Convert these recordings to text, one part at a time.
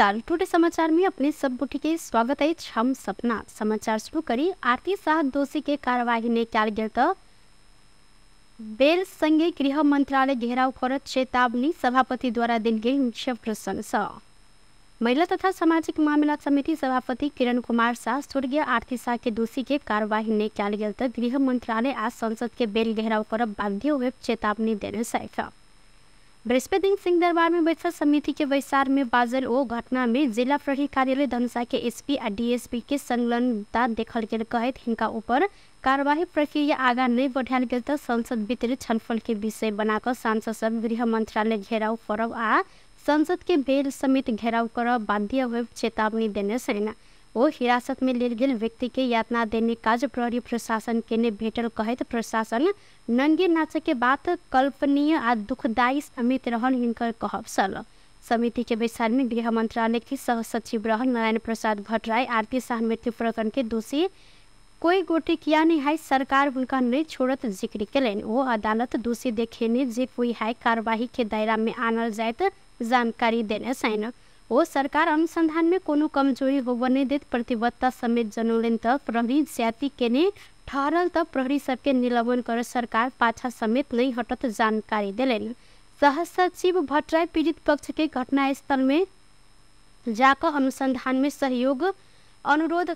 नमस्कार, टुडे समाचार में अपने सब गोटे के स्वागत है। हम सपना समाचार शुरू करी। आरती शाह दोषी के कार्यवाही ने कयल गेल त बेल संगे गृह मंत्रालय घेराव करत चेतावनी सभापति द्वारा देल गेल मुख्य प्रशंसा। महिला तथा सामाजिक मामला समिति सभापति किरण कुमार शाह स्वर्गीय आरती शाह के दोषी के कार्यवाही ने कयल गेल त गृह मंत्रालय आ संसद के बेल घेराव करब बाध्य होए चेतावनी देने छथि। बृहस्पति दिन सिंह दरबार में बैठल समिति के बैसार में बाजल ओ घटना में जिला प्रहरी कार्यालय धनुषा के एसपी आ डीएसपी के संलग्नता देखल गेल कहैत हिनका ऊपर कार्यवाही प्रक्रिया आगा नहीं बढ़ायल गेल त संसद भीतर छलफल के विषय बनाकर सांसद सब गृह मंत्रालय घेराव करब आ संसद के बेल समेत घेराव करब बाध्य होए चेतावनी देने छलनि। ओ हिरासत में लेल गेल व्यक्ति के यातना देने काज प्रहरी प्रशासन के ने भेटल कहैत प्रशासन नंगे नाचे के बात कल्पनीय आ दुखदायी समेत रहल हिनकर कहब छल। समिति के बैसार में गृह मंत्रालय के सह सचिव रहल नारायण प्रसाद भट्टराई आरती शाह मृत्यु प्रकरण के दोषी कोई गोटे किया नहीं है सरकार हुनका नहीं छोड़त जिक्र केलनि। ओ अदालत दोषी देखेने जे कोई है कार्यवाही के दायरा में आनल जायत जानकारी देने छनि। ओ सरकार अनुसंधान में कोनो कमजोरी होबऽ नहीं देत प्रतिबद्धता समेत जनौलनि त प्रहरी ज्याति केने ठहरल त प्रहरी सबके निलंबन कर सरकार पाछा समेत नहीं हटत जानकारी देलनि। सहसचिव भट्टराई पीड़ित पक्ष के घटनास्थल में जाकर अनुसंधान में सहयोग अनुरोध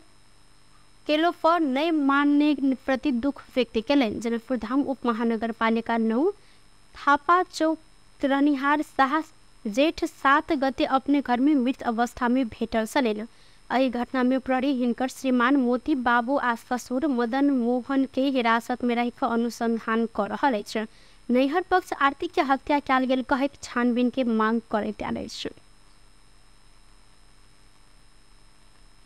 केलो पर नहीं मानने प्रति दुख व्यक्त केलनि। जनकपुर धाम उप महानगरपालिका 9 थापा चौक रहनिहार शाह जेठ 7 गते अपने घर में मृत अवस्था में भेटल छलनि। एहि घटना में प्रहरी हिनकर श्रीमान मोती बाबू आ ससुर मदन मोहन के हिरासत में रहि अनुसंधान कर रहल अछि। नैहर पक्ष आरती के हत्या कयल गेल कहैत छानबीन के मांग करैत आयल अछि।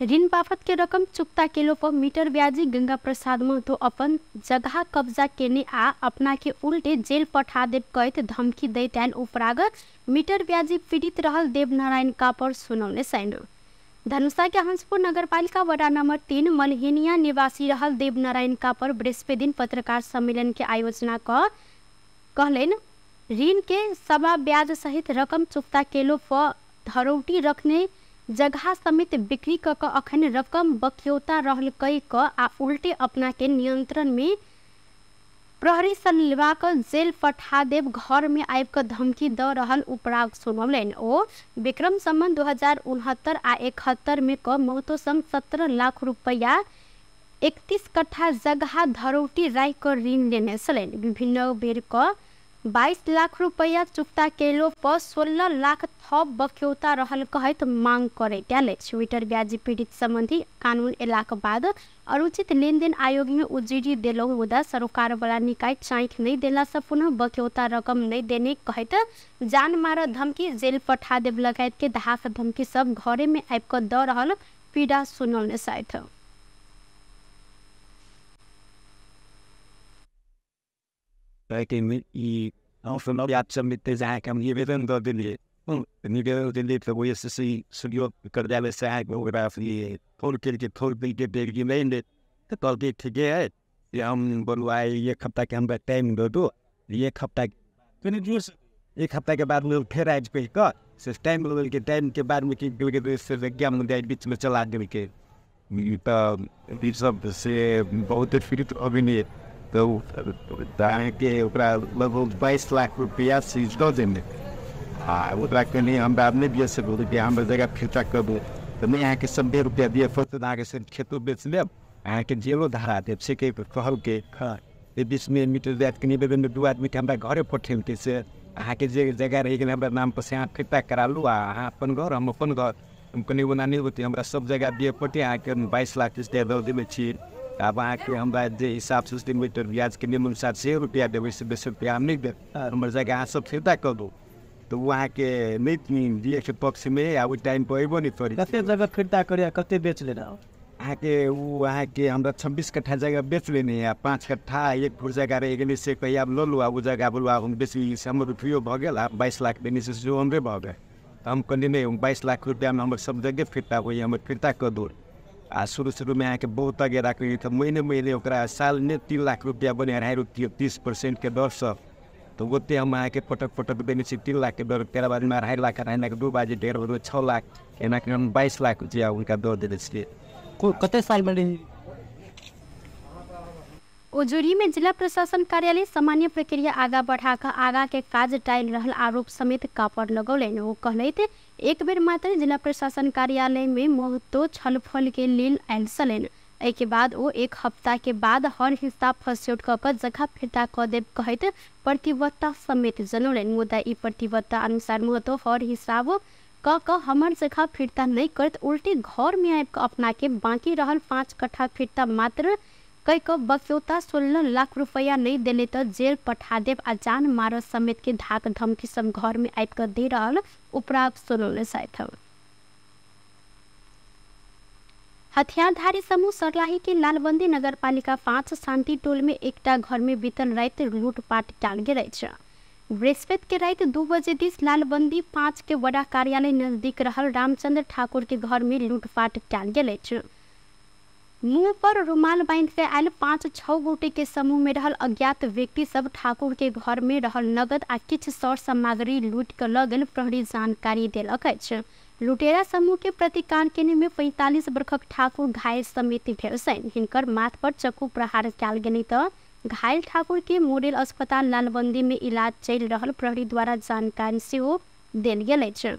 ऋण बाबत के रकम चुकता केलो पर मीटर ब्याजी गंगा प्रसाद महतो अपन जगह कब्जा केने आ अपना के उल्टे जेल पठा देब कहैत धमकी दैत आयल उपराग मीटर ब्याजी पीड़ित रहल देवनारायण कापर सुनौने छनि। धनुषा के हंसपुर नगरपालिका वडा नंबर 3 मलहेनिया निवासी रहल देवनारायण कापर बृहस्पति दिन पत्रकार सम्मेलन के आयोजना क कहलनि ऋण के सवा ब्याज सहित रकम चुकता केलो पर धरौटी रखने जगह समेत बिक्री क अखन रकम बक्यौता रहल कई क आ उल्टे अपना के नियंत्रण में प्रहरी सन लेवा जेल पठा देव घर में आबि क धमकी द रहल उपराग सुनौलनि। ओ विक्रम संबंध 2069 आ 71 में क महतो संग 17 लाख रुपया 31 कट्ठा जगह धरौटी राखि क ऋण लेने छलनि। विभिन्न बेर क 22 लाख रुपया चुकता केलो पर 16 लाख थप बक्यौता रहल कहैत मांग करैत आयल अछि। मीटर ब्याजी पीड़ित संबंधी कानून एलाक बाद अनुचित लेनदेन आयोग में उजुरी देलहुँ मुदा सरोकार वाला निकाय चाँखि नहीं देला से पुनः बक्यौता रकम नहीं देने कहैत जान मार धमकी जेल पठा देब लगायत के धाक धमकी सब घरे में आबि क द रहल पीड़ा सुनौने छथि। हम एक हफ्ता के हमरा टाइम दऽ दू, एक हफ्ता एक हफ्ता के बाद में फेर आबि कहि कऽ से टाइम के टाइम के बाद में की से बीच में चला देलकै। तऽ ई सब से बहुत पीड़ित अभिनय तऽ अहाँके ओकरा लगभग 22 लाख रुपैआ से दऽ देने आ ओकरा कनि हमरा नहि दिअ सकू रुपैआ, हमरा जगह फिर्ता करू तऽ नहि अहाँके 100 रुपैआ दिअ पड़त, अहाँके से खेतो बेच लेब अहाँके जेलो धरा देब से कहलकै। एहि बीचमे मीटर ब्याजके निवेदनमे 2 आदमीके हमरा घरे पठेलकै से अहाँके जे जगह रहि गेल हमरा नामपर से अहाँ फिर्ता करा लू आ अहाँ अपन घर हम अपन घर। हम कहलियै ओना नहि होतै, हमरा सब जगह दिअ पड़तै, अहाँके 22 लाख रुपैआ दऽ देने छी। आब अहाँके हमरा जे हिसाबसँ मीटर ब्याजके नियम अनुसार से रुपैआ देबै से बेसी रुपैआ हम नहि देब, हमर जगह अहाँ सब फिर्ता कऽ दू। तऽ ओ अहाँके नहि दिएके पक्षमे आ ओहि टाइमपर अयबो नहि करी। कतेक जगह फिर्ता करी कतेक बेच लेने? अहाँके ओ अहाँके हमरा 26 कट्ठा जगह बेच लेने आ 5 कट्ठा 1 फुट जगह रहि गेलै से कहिया आब लऽ लू आ ओ जगह बोलू आब हम बेची से हमर रुपैओ भऽ गेल आ 22 लाख देने से सेहो हमरे भऽ गेल। तऽ हम कहलियै नहि 22 लाख रुपैआमे हमर सब जगह फिर्ता होइए, हमर फिर्ता कऽ दू। आ शुरू शुरूमे अहाँके बहुत अगेरा करी तऽ महीने महीने ओकरा सालमे 3 लाख रुपैआ बने 2.5 रुपैआ 30% के दरसँ तऽ ओते हम अहाँके पटक पटक देने छी 3 लाखके दर, तेरा बादमे 2.5 लाख, 2.5 लाख 2 बाजी 1.5 6 लाख, एनाके हम 22 लाख रुपैआ हुनका दऽ देने छियै। कते सालमे रही? ओजोरी में जिला प्रशासन कार्यालय सामान्य प्रक्रिया आगा बढ़ाकर आगा के काज टालि रहल आरोप समेत कापड़ लगौलनि। ओ कहलथि एक बेर मात्र जिला प्रशासन कार्यालय में महतो छलफल के लेल आयल छलनि। एहि के बाद ओ एक हफ्ता के बाद हर हिस्सा फस्यौट कऽ कऽ जगह फिर्ता कऽ देब कहैत प्रतिबद्धता समेत जनौलनि। मुदा ई प्रतिबद्धता अनुसार महतो हर हिसाब कऽ कऽ हमर जगह फिर्ता नहि करैत उल्टे घर में आबि कऽ अपना के बाकी रहल 5 कट्ठा फिर्ता मात्र कहि कऽ बक्यौता 16 लाख रुपैआ नहीं देले तऽ जेल पठा देब आ जान मारऽ समेत के धाक धमकी सब घर में आबि कऽ दे रहल उपराग सुनौने छथि। हथियारधारी समूह सर्लाही के लालबंदी नगरपालिका 5 शांति टोल में एकटा घर में बीतल राति लूटपाट कयल गेल अछि। बृहस्पति के राति 2 बजे दिस लालबंदी 5 के वडा कार्यालय नजदीक रहल रामचंद्र ठाकुर के घर में लूटपाट कयल गेल अछि। मुँह पर रुमाल बांधि के आयल 5-6 गोटे के समूह में रहल अज्ञात व्यक्ति सब ठाकुर के घर में रहल नगद आ किछु सौर सामग्री लूट के लऽ गेल प्रहरी जानकारी देलक अछि। लुटेरा समूह के प्रतिकार केने में 45 वर्षक ठाकुर घायल समेत भेल छनि। हिनकर माथ पर चक्कू प्रहार कयल गेल तऽ घायल ठाकुर के मॉडल अस्पताल लालबंदी में इलाज चलि रहल प्रहरी द्वारा जानकारी सेहो देल गेल अछि।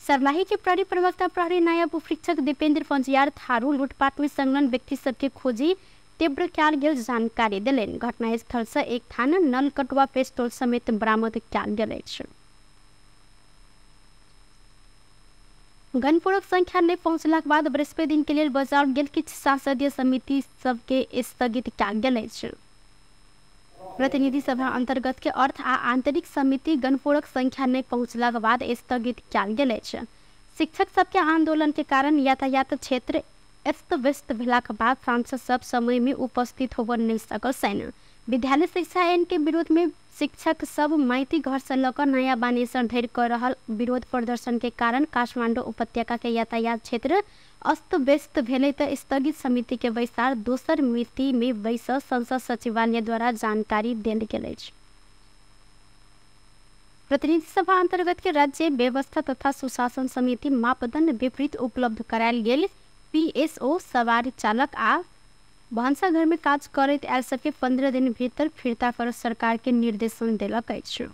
सर्लाही के प्रहरी प्रवक्ता प्रहरी नायब उपरीक्षक दीपेंद्र पंजियार थारू लूटपाट में संलग्न व्यक्ति सबके खोजी तीव्र कयल गेल जानकारी देलनि। घटनास्थल से एक थान नलकटुआ पिस्तौल समेत बरामद कयल गेल अछि। गणपूरक संख्या नहि पहुँचलाक बाद बृहस्पति दिन के लेल बजाओल गेल किछु संसदीय समिति सबके स्थगित कयल गेल अछि। प्रतिनिधि सभा अंतर्गत के अर्थ आ आंतरिक समिति गणपूरक संख्या नहि पहुँचलाक बाद स्थगित कयल गेल अछि। शिक्षक सबके आंदोलन के कारण यातायात क्षेत्र अस्त व्यस्त भेलाक बाद सांसद सब समय में उपस्थित होबऽ नहि सकल छनि। विद्यालय शिक्षा ऐन के विरोध में शिक्षक सब माइती घर से लऽ कऽ नया बानेश्वर धरि कऽ रहल विरोध प्रदर्शन के कारण काठमांडू उपत्यका के यातायात क्षेत्र अस्त व्यस्त भेलै तऽ स्थगित समिति के बैसार दोसर मिति में बैस संसद सचिवालय द्वारा जानकारी देल गेल अछि। प्रतिनिधि सभा अंतर्गत के राज्य व्यवस्था तथा सुशासन समिति मापदंड विपरीत उपलब्ध करायल गेल पीएसओ सवारी चालक आ भान्साघर में काज करैत आयल सबके 15 दिन भीतर फिर्ता कर सरकार के निर्देशन देलक अछि।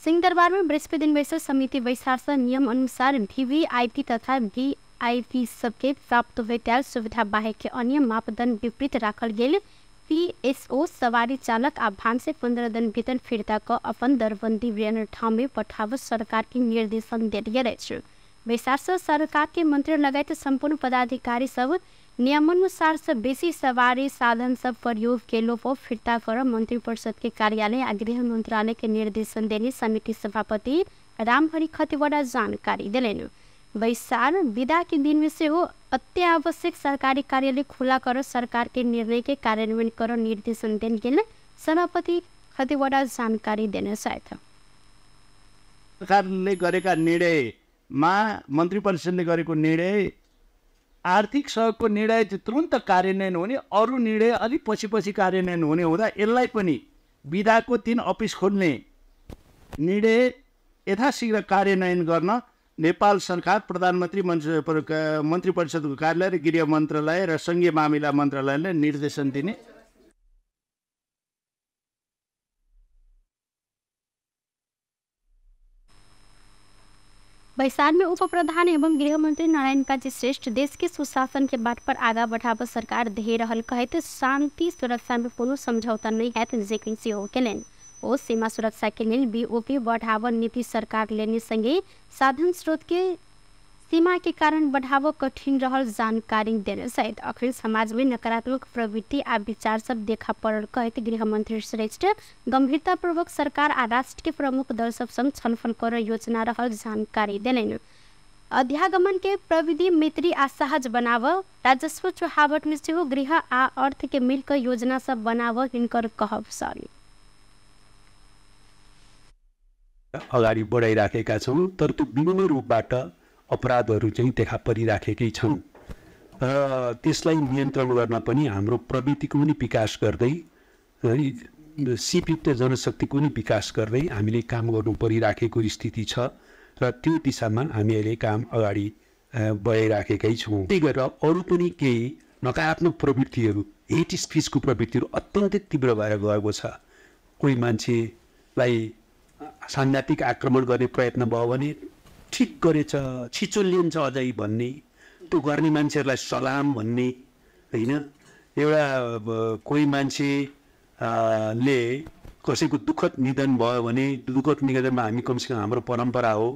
सिंहदरबार में बृहस्पति दिन बैसल समिति बैसार से नियम अनुसार वीवीआईपी तथा वीआईपी सबके प्राप्त होइत आयल सुविधा बाहेक के अन्य मापदंड विपरीत राखल गेल पीएसओ सवारी चालक आ भान्से 15 दिन भीतर फिर्ता कऽ अपन दरबंदी ठाम ठाउँ में पठाबऽ सरकार के निर्देशन देल गेल अछि। बैसार से सरकार के मंत्री लगायत संपूर्ण पदाधिकारी सब नियमानुसार से बेसी सवारी साधन सब प्रयोग केलो पर फिर्ता कर मंत्री परिषद के कार्यालय आ गृह मंत्रालय के निर्देशन देने समिति सभापति रामहरि खतिवड़ा जानकारी देलनि। बैसार विदा के दिन में सेहो अत्यावश्यक सरकारी कार्यालय खुला कर सरकार के निर्णय के कार्यान्वयन कर निर्देशन देल गेल सभापति खतिवड़ा जानकारी देने छथि। सरकारले गरेका निर्णय मा मन्त्री परिषदले गरेको निर्णय आर्थिक सहयोगको निर्णय चाहिँ तुरन्त कार्यान्वयन हुने, अरू निर्णय अलिक पछि पछि कार्यान्वयन हुने हुँदा यसलाई पनि बिदाको दिन अफिस खोल्ने निर्णय यथाशीघ्र कार्यान्वयन गर्न नेपाल सरकार प्रधानमन्त्री मन्त्री परिषदको कार्यालय र गृह मन्त्रालय र सङ्घीय मामिला मन्त्रालयले निर्देशन दिने। बैसार में उप प्रधान एवं गृहमंत्री नारायण काजी श्रेष्ठ देश के सुशासन के बाट पर आगा बढ़ाबऽ सरकार ध्येय रहल कहैत शांति सुरक्षा में कोनो समझौता नहीं हैत जिक्र सेहो केलनि। ओ सीमा सुरक्षा के लेल बीओपी बढ़ाबऽ नीति सरकार लेने संगे साधन स्रोत के सीमा के कारण बढ़ाबऽ कठिन रहल जानकारी देने सहित अखन समाज में नकारात्मक प्रवृत्ति आ विचार सब देखा पड़ल कहैत गृहमंत्री श्रेष्ठ गंभीरतापूर्वक सरकार आ राष्ट्र के प्रमुख दल सब संग छलफल कर योजना रहल जानकारी देलनि। अध्यागमन के प्रविधि मैत्री आ सहज बनाव राजस्व चुहावट में सेहो गृह आ अर्थ के मिलकर योजना सब बनाव हिनकर कहब छल। अगाडि बढाइराखेका छौँ, तर त्यो विभिन्न रूपबाट अपराधहरू चाहिँ देखा परिराखेकै छन्। र त्यसलाई नियन्त्रण गर्न पनि हाम्रो प्रविधिको पनि विकास गर्दै सिपयुक्त जनशक्तिको पनि विकास गर्दै हामीले काम गर्नु परिराखेको स्थिति छ र त्यो दिशामा हामी अहिले काम अगाडि बढाइराखेकै छौँ। त्यही गरेर अरू पनि केही नकारात्मक प्रवृत्तिहरू, हेट स्पिचको प्रवृत्तिहरू अत्यन्तै तीव्र भएर गएको छ। कोही मान्छेलाई साङ्घातिक आक्रमण गर्ने प्रयत्न भयो भने ठिक गरेछ, छिचोलिन्छ अझै भन्ने, त्यो गर्ने मान्छेहरूलाई सलाम भन्ने होइन। एउटा कोही मान्छे ले कसैको दुःखद निधन भयो भने दुःखद निधनमा हामी कमसेकम हाम्रो परम्परा हो,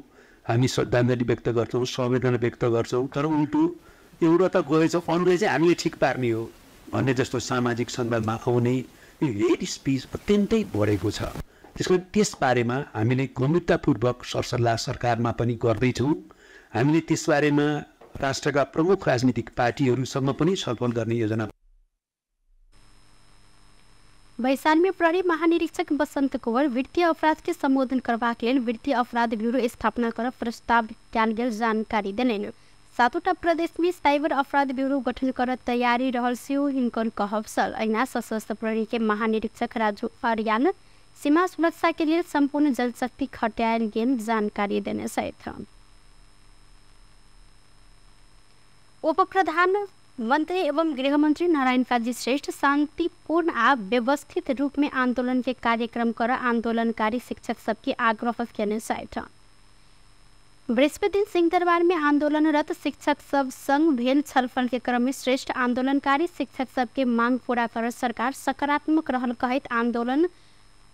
हामी श्रद्धाञ्जली व्यक्त गर्छौँ, संवेदना व्यक्त गर्छौँ, तर उल्टो एउटा त गएछ अरूले चाहिँ हामीले ठिक पार्ने हो भन्ने जस्तो सामाजिक सञ्जालमा आउने यो हेट स्पिच अत्यन्तै बढेको छ। त्यस कारण त्यसबारेमा हामीले गम्भीरतापूर्वक सरसल्लाह सरकारमा पनि गर्दैछौँ। हामीले त्यसबारेमा राष्ट्रका प्रमुख राजनीतिक पार्टीहरूसँग पनि छलफल गर्ने योजना। बैसार में प्रहरी महानिरीक्षक बसंत कुंवर वित्तीय अपराध के संबोधन करबाक लेल वित्तीय अपराध ब्यूरो स्थापना कर प्रस्ताव कयल गेल जानकारी देलनि। 7टा प्रदेश में साइबर अपराध ब्यूरो गठन कर तैयारी रहल सेहो हिनकर कहब छल। अहिना सशस्त्र प्रहरी के महानिरीक्षक राजू अर्याल सीमा सुरक्षा के लेल संपूर्ण जनशक्ति खटायल गेल जानकारी देने छथि। उप प्रधान मंत्री एवं गृहमंत्री नारायण काजी श्रेष्ठ शांतिपूर्ण आ व्यवस्थित रूप में आंदोलन के कार्यक्रम कर आंदोलनकारी शिक्षक सबके आग्रह केने छथि। बृहस्पति सिंहदरबार में आंदोलनरत शिक्षक सब संग भेल छलफल के क्रम में श्रेष्ठ आंदोलनकारी शिक्षक सबके मांग पूरा कर सरकार सकारात्मक रहल कहैत आंदोलन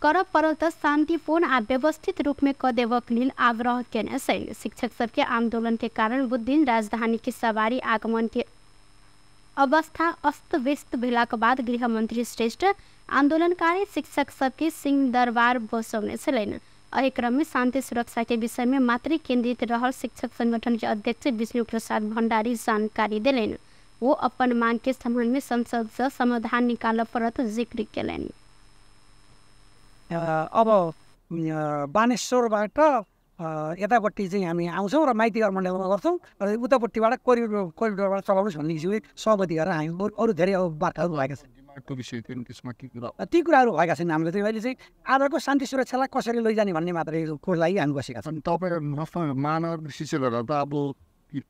कर पड़ल त शांतिपूर्ण आ व्यवस्थित रूप में क देबक लेल आग्रह केने छथि। शिक्षक सबके आंदोलन के कारण बुधदिन राजधानी के सवारी आगमन के अवस्था अस्त व्यस्त भेलाक बाद गृहमंत्री श्रेष्ठ आंदोलनकारी शिक्षक सबके सिंहदरबार बसौने छलनि। एहि क्रम में शांति सुरक्षा के विषय में मात्रै केंद्रित रहल शिक्षक संगठन के अध्यक्ष विष्णु प्रसाद भंडारी जानकारी देलनि। वो अपन मांग के संबंध में संसद से समाधान निकालऽ पड़त जिक्र केलनि। अब बानेश्वरबाट यतापट्टि चाहिँ हामी आउँछौँ र माइतीघर मण्डलमा गर्छौँ र उतापट्टिबाट कोरिडोरबाट चलाउनुहोस् भन्ने किसिमले सहमति गरेर हामी अरू धेरै अब वार्ताहरू भएका छन्। ती कुराहरू भएका छन्। हामीले चाहिँ अहिले चाहिँ आजको शान्ति सुरक्षालाई कसरी लैजाने भन्ने मात्रै को लागि हामी बसेका छौँ। तपाईँ महानगर शिक्षकहरूलाई त अब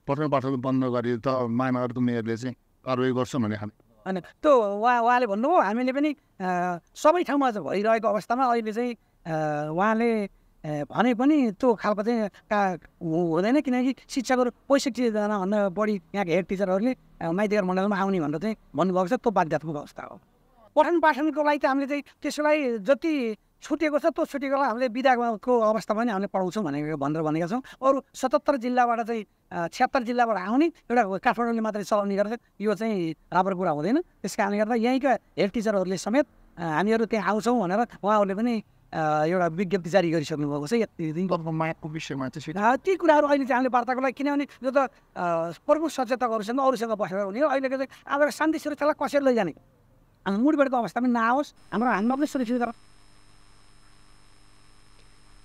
पठन पाठन बन्द गरे त महानगरको मेयरले चाहिँ कारवाही गर्छ भन्ने खाले अनि त्यो उहाँले भन्नुभयो। हामीले पनि सबै ठाउँमा भइरहेको अवस्थामा अहिले चाहिँ उहाँले भने पनि त्यो खालको चाहिँ हुँदैन, किनकि शिक्षकहरू 65जनाभन्दा बढी यहाँको हेड टिचरहरूले माइतीघर मण्डलमा आउने भनेर चाहिँ भन्नुभएको छ। त्यो बाध्यात्मक अवस्था हो। पठन पाठनको लागि त हामीले चाहिँ त्यसको लागि जति छुटेको छ त्यो छुटेकोलाई हामीले बिदाको अवस्थामा पनि हामीले पढाउँछौँ भनेर भनेका छौँ। अरू 77 जिल्लाबाट चाहिँ 76 जिल्लाबाट आउने एउटा काठमाडौँले मात्रै चलाउने गरेर यो चाहिँ राम्रो कुरा हुँदैन। त्यस कारणले गर्दा यहीँका हेड टिचरहरूले समेत हामीहरू त्यहाँ आउँछौँ भनेर उहाँहरूले पनि एउटा विज्ञप्ति जारी गरिसक्नु भएको छ। यति विषयमा चाहिँ ती कुराहरू अहिले चाहिँ हामीले वार्ताको लागि, किनभने यो त प्रमुख सचेतकहरूसँग अरूसँग बसेर हुने हो। अहिलेको चाहिँ अब शान्ति सुरक्षालाई कसरी लैजाने, मुडभेडको अवस्थामा नआओस्, हाम्रो हामीमा पनि सुरक्षित।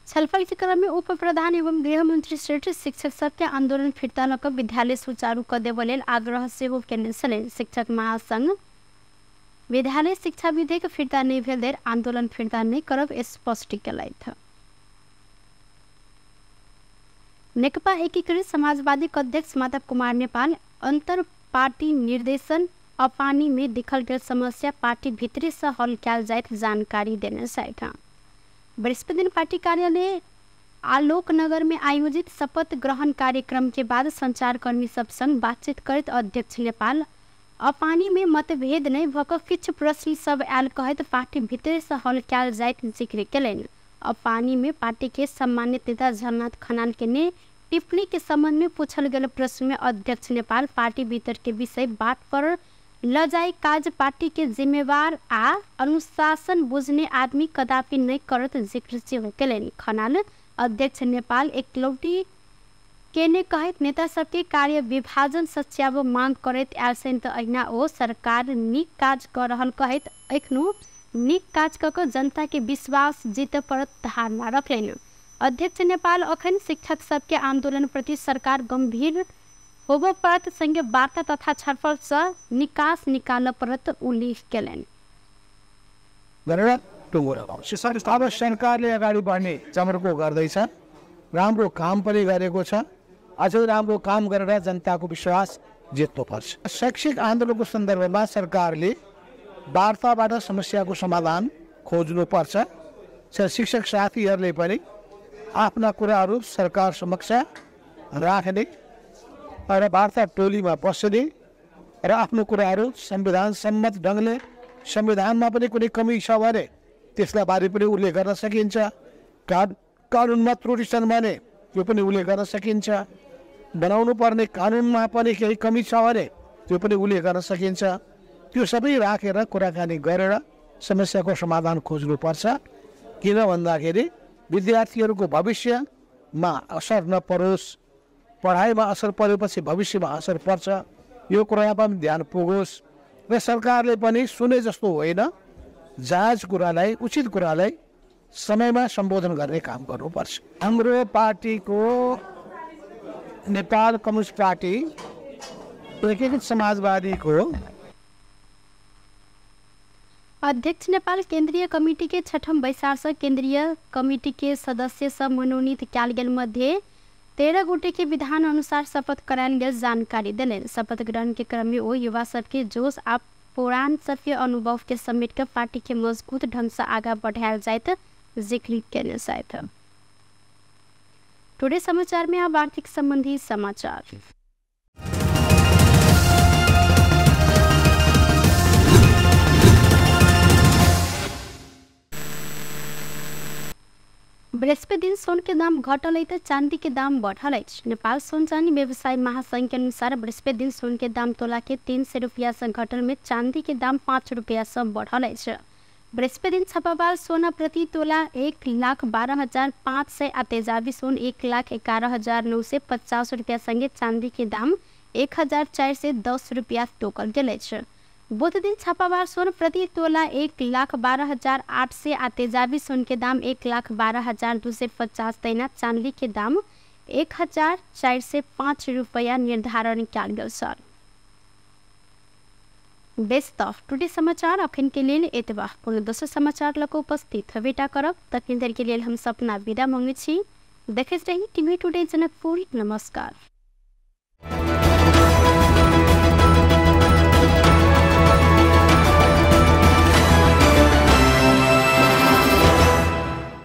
छलफल के क्रम में उप प्रधान एवं गृहमंत्री श्रेष्ठ शिक्षक सबके आंदोलन फिर्ता लऽ कऽ विद्यालय सुचारू कऽ देबऽ लेल आग्रह सेहो केने छलनि। शिक्षक महासंघ विद्यालय शिक्षा विधेयक फिर्ता नहि भेल धरि आंदोलन फिर्ता नहि करब स्पष्ट केलथि। नेकपा एकीकृत समाजवादी अध्यक्ष माधव कुमार नेपाल अंतर पार्टी निर्देशन अपानी में देखल गेल समस्या पार्टी भित्री से हल कयल जाइत जानकारी देने छथि। बृहस्पति दिन पार्टी कार्यालय आलोकनगर में आयोजित शपथ ग्रहण कार्यक्रम के बाद संचारकर्मी सब संग बातचीत करैत अध्यक्ष नेपाल अपानी में मतभेद नहीं भऽ कऽ किछु प्रश्न सब आयल कहैत पार्टी भीतर से हल कयल जाइत जिक्र केलनि। अपानी में पार्टी के सम्मानित नेता झलनाथ खनाल के ने टिप्पणी के संबंध में पूछल गेल प्रश्न में अध्यक्ष नेपाल पार्टी भीतर के विषय बात पर ल जाई काज पार्टी के जिम्मेवार आ अनुशासन बुझने आदमी कदापि नहीं करत जिक्र सेहो केलनि। खनाल अध्यक्ष नेपाल एकलौटी केने कहैत नेता सबके कार्य विभाजन सच्याब मांग करैत आयल छनि त अहिना ओ सरकार नीक काज क रहल कहैत एखनो नीक काज क कऽ जनता के विश्वास जीत पड़त धारणा रखलनि। अध्यक्ष नेपाल अखन शिक्षक सबके आंदोलन प्रति सरकार गंभीर होबय पड़त संगे वार्ता तथा छलफल से निकास निकालय पड़त उल्लेख केलनि। गरेर टुङ्गो लगाउँछ। अब सरकारले अगाडि बढ्ने जमर्को गर्दैछ, राम्रो काम पनि गरेको छ, अझ राम्रो काम गरेर जनताको विश्वास जित्नुपर्छ। शैक्षिक आन्दोलनको सन्दर्भमा सरकारले वार्ताबाट समस्याको समाधान खोज्नुपर्छ। शिक्षक साथीहरूले पनि आफ्ना कुराहरू सरकार समक्ष राख्ने र वार्ता टोलीमा बस्ने र आफ्नो कुराहरू संविधान सम्मत ढङ्गले, संविधानमा पनि कुनै कमी छ भने त्यसलाई बारे पनि उल्लेख गर्न सकिन्छ, कानुनमा त्रुटि छन् भने त्यो पनि उल्लेख गर्न सकिन्छ, बनाउनु पर्ने कानुनमा पनि केही कमी छ भने त्यो पनि उल्लेख गर्न सकिन्छ। त्यो सबै राखेर कुराकानी गरेर समस्याको समाधान खोज्नुपर्छ। किन भन्दाखेरि विद्यार्थीहरूको भविष्यमा असर नपरोस्, पढाइमा असर परेपछि भविष्यमा असर पर्छ, यो कुरामा पनि ध्यान पुगोस् र सरकारले पनि सुने जस्तो होइन, जायज कुरालाई, उचित कुरालाई समयमा सम्बोधन गर्ने काम गर्नुपर्छ। हाम्रो पार्टीको नेपाल कम्युनिस्ट पार्टी एकीकृत समाजवादीको अध्यक्ष नेपाल केंद्रीय कमिटी के छठम बैसार से केंद्रीय कमिटी के सदस्य सब मनोनीत कयल गेल मध्ये 13 गोटे के विधान अनुसार शपथ करायल गेल जानकारी देलनि। शपथ ग्रहण के क्रम में ओ युवा सबके जोश आ पुरान सबके अनुभव के समेट के पार्टी के मजबूत ढंग से आगा बढ़ायल जायत जिक्र केने छथि। टुडे समाचार में अब आर्थिक संबंधी समाचार। बृहस्पति दिन सोन के दाम घटल है तो चांदी के दाम बढ़ल अछि। नेपाल सोन चांदी व्यवसाय महासंघ के अनुसार बृहस्पति दिन सोन के दाम तोला के 300 रुपया से घटल में चांदी के दाम 5 रुपया से बढ़ल अछि। बृहस्पति दिन छपावाल सोना प्रति तोला 1,12,500 आ तेजाबी सोन 1,11,950 रुपया संगे चांदी के दाम 1,410 रुपया तोकल गेल अछि। बुध दिन छापावाल सोन प्रति तोला 1,12,800 आ तेजाबी सोन के दाम 1,12,250 तहिना चांदी के दाम 1,405 रुपया निर्धारण कयल गेल छल। बेस त टुडे समाचार अखन के लेल एतबा। कोनो दोसर समाचार लऽ उपस्थित हेबेटा करब, तखन धरि के लेल हम सपना विदा मांगै छी। देखैत रही टीवी टुडे जनकपुर। नमस्कार।